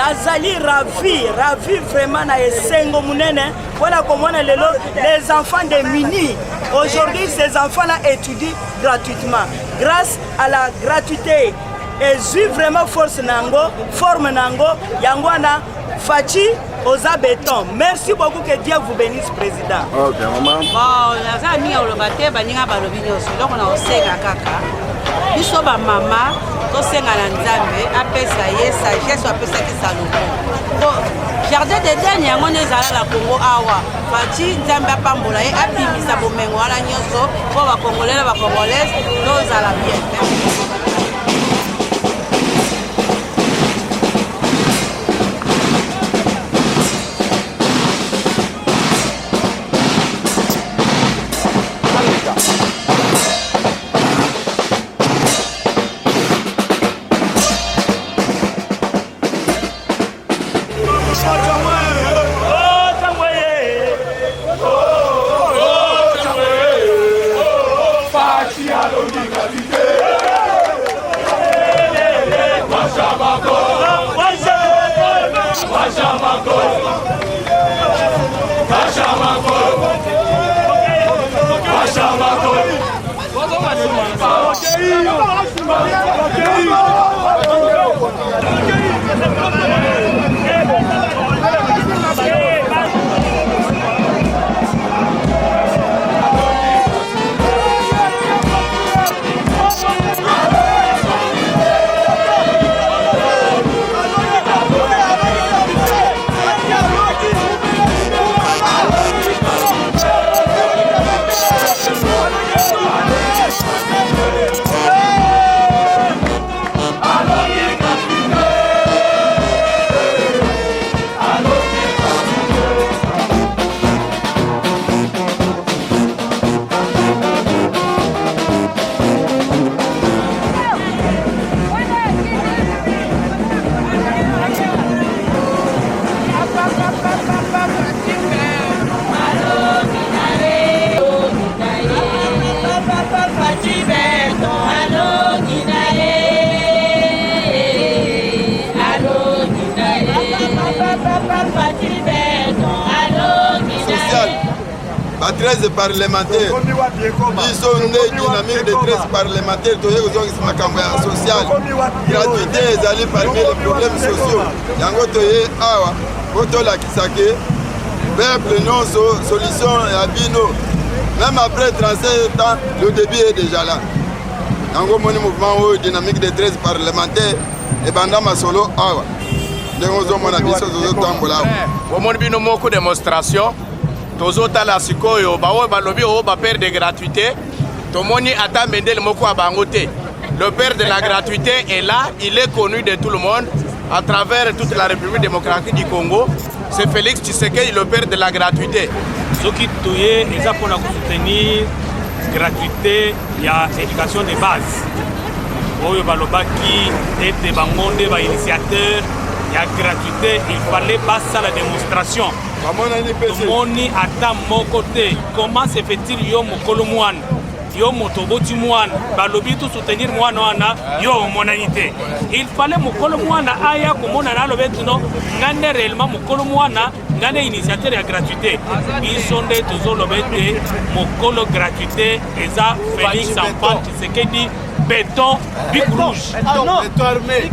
Nazali ravi, ravi vraiment na esengo munene mpona komona lelo les enfants de mini. Aujourd'hui, ces enfants-là étudient gratuitement. Grâce à la gratuité, ezwi vraiment force na yango, forme na yango, yango wana Fatshi oza béton. Merci beaucoup, que Dieu vous bénisse, président. Ok, maman. Bon, naza mingi ya koloba te, baninga balobi nyonso. Eloko na kosenga kaka biso bamama, tosenga na Nzambe apesa ye sagesse oyo apesaki Salomo po jardin d'Eden yango nde ezala na Congo awa. Fatshi, Nzambe apambola ye, abimisa bomengo wana nyonso mpo Bacongolais na Bacongolaise tozala bien. Social ba 13 parlementaire, biso nde dynamique de 13 parlementaire, toye kozongisa makambo ya social. Gratuité ezali parmi les problèmes sociaux. Yango toye awa po tolakisa ke peuple nyonso, solution ya bino, même après 37 ans, le début est déjà là. Yango omoni mouvement oyo dynamique de 13 parlementaire ebanda masolo awa, ndenge ozomona biso tozotambola awa. Bomoni bino moko démonstration. Tozotala sikoyo baoyo balobi oyo bapère de gratuité, tomoni ata mendele moko ya bango te. Le père de la gratuité est là, il est connu de tout le monde à travers toute la République démocratique du Congo. C'est Félix Tshisekedi, le père de la gratuité. Soki toye, eza mpona kosoutenir gratuité ya éducation de base oyo balobaki ete bango nde bainitiateur ya gratuité. Il fallait basala démonstration. Bamonani mpe. Tomoni ata moko te. Comment se fait-il, yo mokolo mwana, yo moto oboti mwana, balobi to soutenir mwana wana, yo omonani te? Il fallait mokolo mwana aya komonana, alobi ete no, nga nde réellement mokolo mwana, nga nde initiateur ya gratuité. Biso nde tozoloba ete mokolo gratuité eza Félix Antoine Tshisekedi, béton, bic rouge. Béton armé.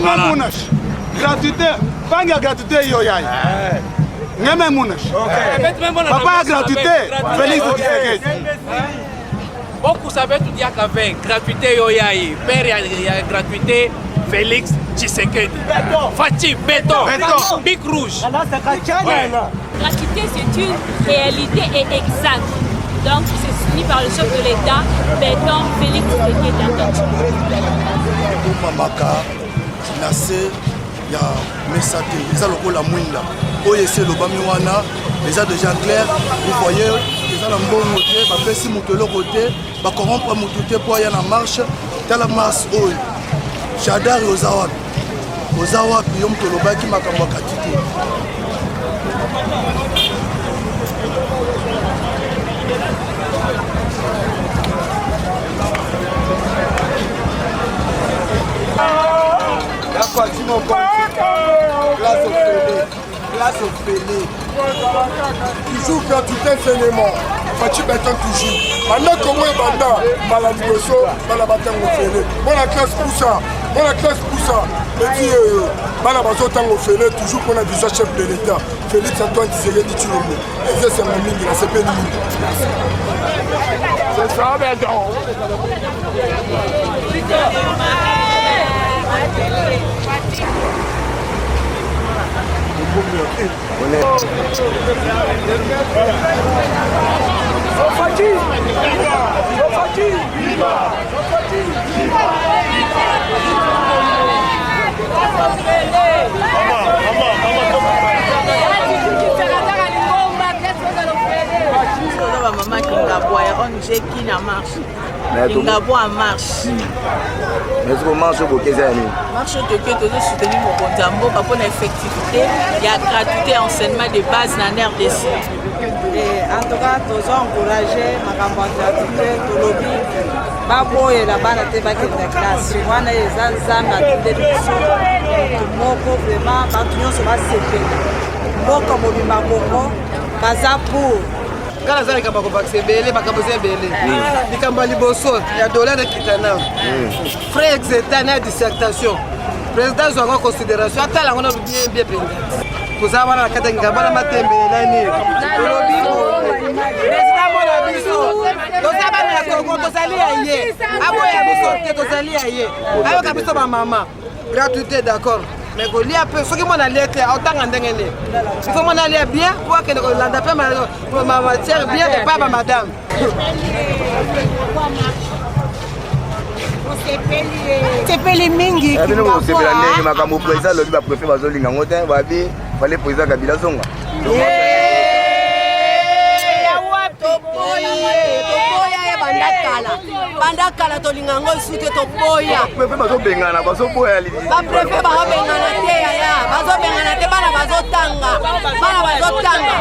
Voilà. Gratuité, bangi ya gratuité yo yai. Ngeme munash. Papa ya gratuité, Félix Tshisekedi. Bokusa betu diaka ve gratuité yo yayi, père ya gratuité Félix Tshisekedi. Fatshi béton. Béton. Bic rouge. Ouais. Gratuité, c'est une réalité et exacte. Donc, c'est soutenu par le chef de l'État, béton, Félix Tshisekedi. Ebomamaka na se ya mesa te, eza lokola mwinda oyo esi elobami wana, eza déjà clair. Vous voyez, eza na mbongo te, bapesi moto eloko te, bacorrompre motu te mpo aya na marche. Tala marche oyo. Shadary, oza wapi? Oza wapi? Yo moto olobaki makambo ya gratuité. Ya Fatshi mokonzi. Classe ofele. Toujours gratuité enseignement. Fatshi Beton toujours. Banda Congo ebanda mbala liboso bana batanga ofele. Mwana classe pusa, mwana classe pusa. Eti euh, bana bazotanga ofele toujours mpona vision chef de l'État Félix Antoine Tshisekedi Tshilombo. Eza esengo mingi nasepeli mingi. C'est ça, Beton. Mama Kingabwa ya ONG Kina Marche. Kingabwa en marche. Mais siko marche oyo boke eza ya nini? Marche oyo toke tozo soutenir mokonzi ya mboka mpo na effectivité ya gratuité ya enseignement de base na RDC. Eh, en tout cas tozo encourage makambo ya gratuité tolobi baboyela bana te bakende classe wana eza nzambe atindeli biso moto moko vraiment bato nyonso basepela mboka mobimba kongo baza pour Nga naza likambo ya kobakisa ebele, makambo eza ebele. Likambo ya liboso ya dollar ekita nano. Frais exeta na dissertation. Président azwa yango considération, atala yango nano bien bien mpenza. Toza wana na kati ya ngaba na matembe nani. Tolobi boye. Président mona biso. Toza bana ya Congo, tozali ya ye. Aboya biso te, tozali ya ye. Ayoka biso ba mama. Gratuité d'accord. Mais kolia mpe soki mwana alie te aotanga ndenge nini? Il faut mwana alia bien mpo akende kolanda mpe ma matière bien epai ba madame. Sepeli mingi. Eh, bino bosepela ndenge makambo président alobi ba préfet bazolinga yango te babi fallait président Kabila azonga. Toboya ye banda kala banda kala tolinga yango lisusu te toboya prefe bazobengana bazoboya baprefe bazobengana te yaya bazobengana te bana bazotanga bana bazotanga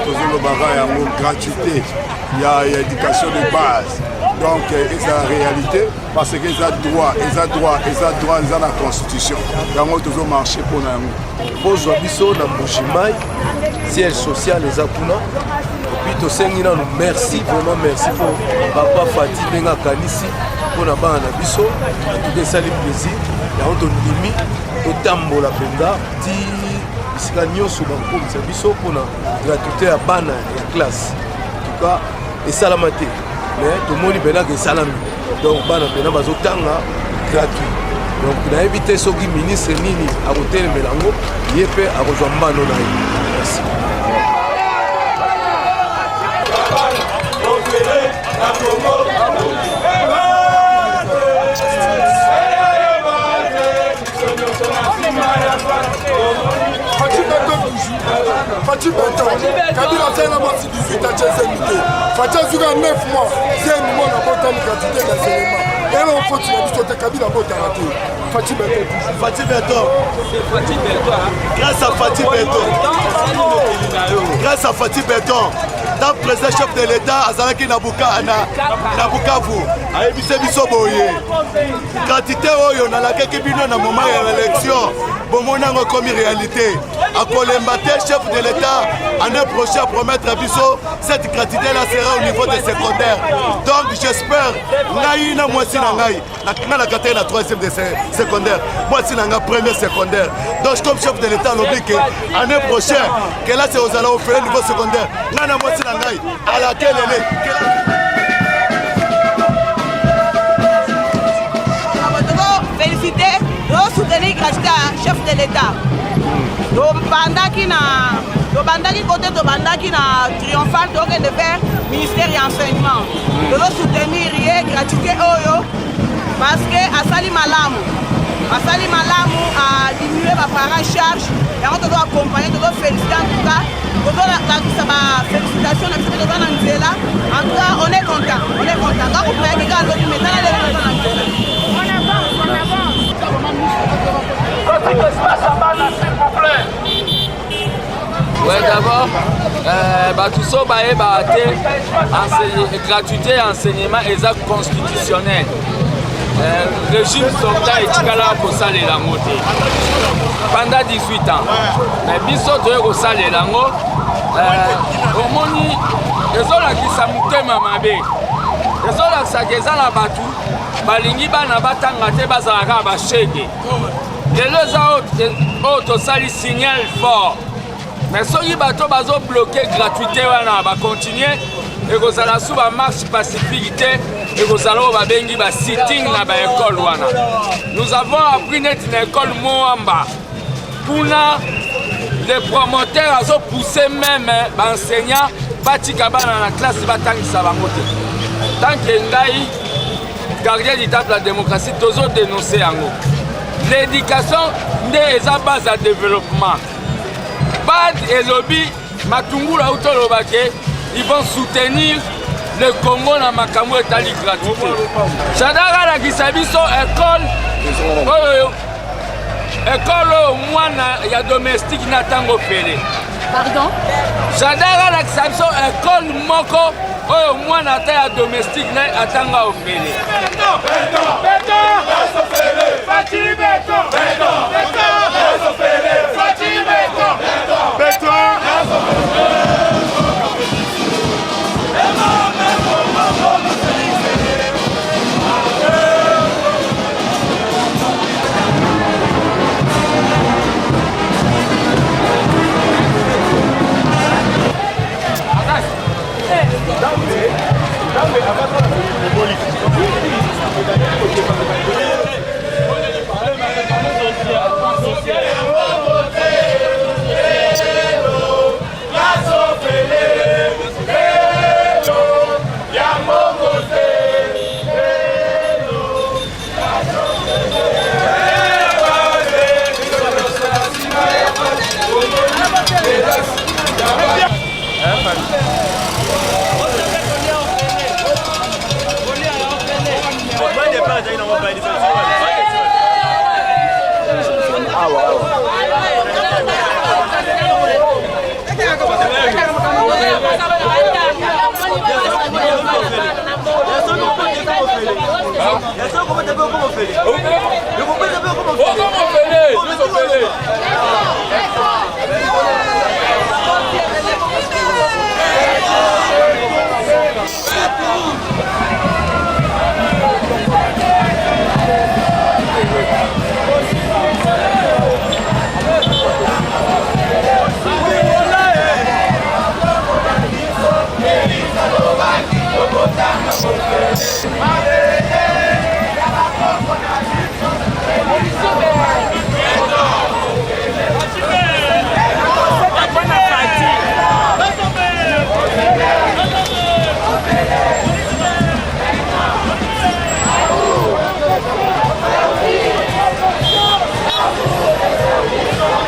Tozolobaka yango gratuité ya éducation de base donc eza réalité parce que eza droit eza droit eza droit eza na constitution yango tozo marche mpo na yango bozwa biso na mbujimayi siège social eza kuna epuis tosengi nanu merci vraiment merci mpo papa fati ndenge akanisi mpo na bana na biso atuka esali plaisir yango tondimi totambola mpenza ti bisika nyonso bakokomisa biso mpo na gratuité ya bana ya classe en tout cas esalama te mais tomoni mpenaka esalami donc bana mpena bazotanga gratuit donc nayebi te soki ministre nini akotelemela yango ye mpe akozwa mbano na ye merci Fatshi Beton Kabila asalela mwasi 18 atie zemi te Fatshi azuka 9 mois zemi mwana abotami gratuité na enseignement elo foti na biso te Kabila abotaka te Fatshi Beton Fatshi Beton grâce à Fatshi Beton grâce à Fatshi Beton tant président chef de l'État azalaki na Bukavu ayebisi biso boye gratuité oyo nalakaki bino na moment ya élection bomoni yango ekomi réalité akolemba te chef de l'état année prochaine promettre biso cette gratuité là sera au niveau des secondaires donc j'espère ngai na mwasi na ngai nga na kataki na troisième de secondaire mwasi na ngai premier secondaire donc comme chef de l'état alobi ke année prochaine kelasi ekozala ofele niveau secondaire ngai na mwasi na ngai alakelele Félicité, soutenir gratuité chef de l'État. Tobandaki na tobandaki kote tobandaki na triomphal tokende vers ministère ya enseignement. Tozo soutenir ye gratuité oyo parce que asali malamu. Asali malamu a diminuer ba parents charge. Yango tozo accompagner, tozo féliciter en tout cas. Tozo lakisa ba félicitations na biso pe toza na nzela. En tout cas, on est content, on est content. Nga kutu nayaki kaka lobi mais tala lelo toza na nzela. On avance, on avance. Petit espace à bana, s'il vous plaît. Ouais, d'abord, euh, bato so bayebaka te gratuité ya enseignement eza constitutionnel euh, régime sortant etikalaka kosalela yango te pendant 18 ans mais biso toye kosalela yango euh, omoni ezolakisa motema mabe ezolakisaka eza na bato balingi bana batanga te bazala kaka bashege lelo eza oyo tosali signal fort mais soki bato bazobloke gratuité wana bacontinue ekozala su bamarche pacifique te ekozala oyo babengi basitting na baekole wana. Nous avons appris neti na ekole Moamba kuna le promoteur azopousse meme baenseignant batika bana na classe batangisa bango te. Tant que ngai gardien du temple ya démocratie tozo dénoncer yango. L'éducation nde eza base ya développement. Bad elobi Matungulu auti oloba ke ils vont soutenir le Congo na makambo etali gratuité. Shadary alakisa biso école oyo école oyo mwana ya domestique na ntango pele. Pardon? Shadary alakisa biso école moko oyo mwana ata ya domestique na atanga ofele.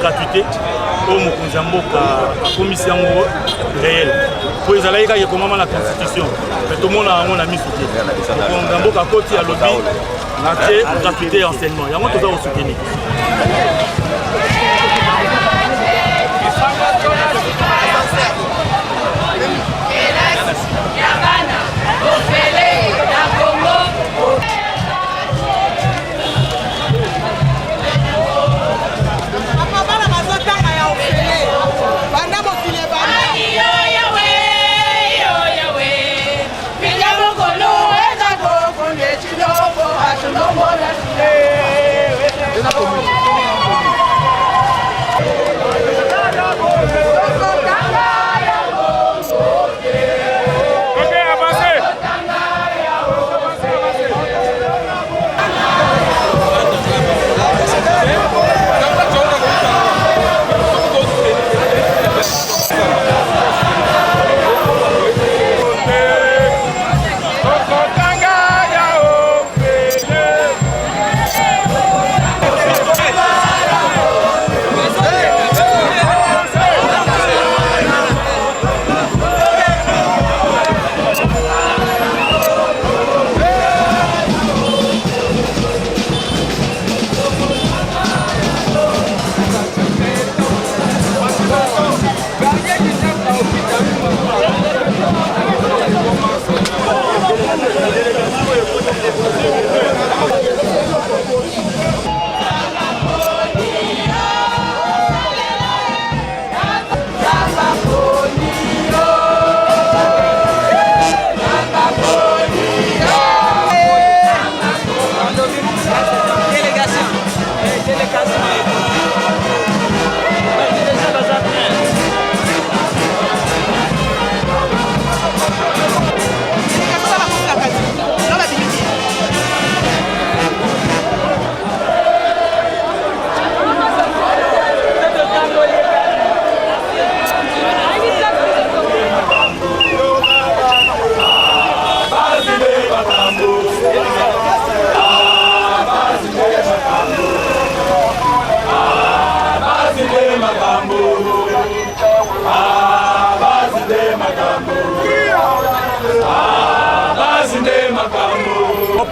Gratuité oyo mokonzi ya mboka akomisi yango réel mpo ezalaki kaka ekomama na constitution mais tomona yango na miso te. Mokonzi ya mboka akoti alobi natie gratuité ya enseignement, yango toza kosoutenir. Papa, bana bazotanga ya ofele banda mokili ebanda.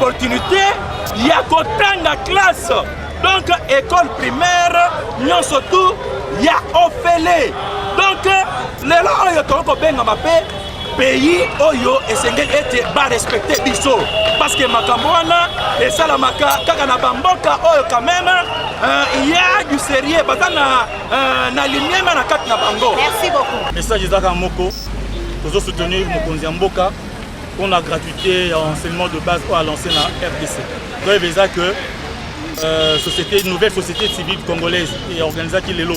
Opportunité ya kotanga classe, donc école primaire nyonso tu ya ofele. Donc lelo oyo tokoki kobengama mpe pays oyo esengeli ete barespecte biso, parce que makambo wana esalamaka kaka na bamboka oyo quand même il y a du sérieux, baza na limiema na kati na bango. Merci beaucoup. Message ezaka moko: tozosoutenir mokonzi ya mboka mpona gratuité ya enseignement de base oyo alancé na RDC. Preuve eza que société, nouvelle société civile congolaise eorganisaki lelo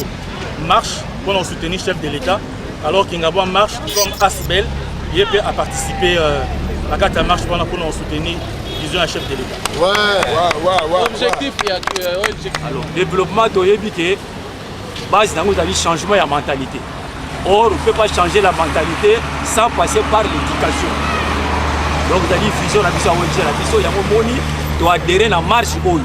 marche mpona soutenir chef de l'État, alors Kingabwa marche comme ASBL, ye mpe aparticipe na kati ya marche wana mpona kosoutenir vision ya chef de l'État. Ouais. Objectif ya objectif. Alors, développement, toyebi ke base nango ezali changement ya mentalité. Or on peut pas changer la mentalité sans passer par l'éducation. Donc ezali vision na biso ya ONG na biso, yango moni toadhérer na marche oyo.